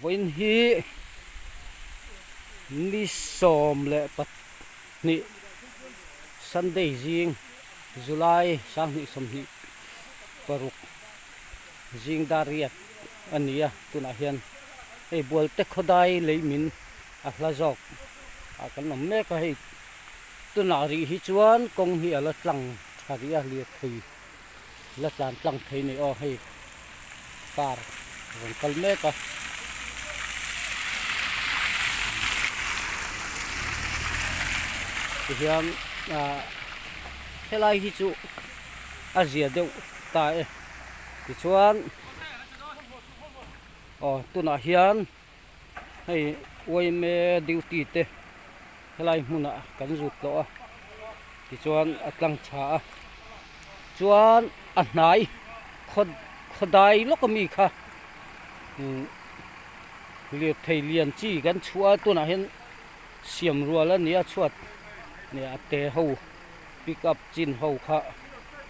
Vawiin hi ni 12 Sunday zing July 2026 zing dar riat a ni a, tunah hian hei Bualte khawdai lei min a hla zawk ah kan awm mek a, hei tunah rih hi chuan kawng hi a la tlang tha rih a lirthei. La tlan tlang thei ni aw hei car rawn kal mek a. Tihian ah helai hi chu a zia deuh ta e tichuan aw tunah hian hei yma duty te helai hmunah kan zut tawh a tichuan a tlang tha a chuan a hnai khaw khaw dai lawk ami kha umm lirthei lian chi kan chhuah a tunah hian siam rual a ni a chhuat leh a te ho pick up chin ho kha.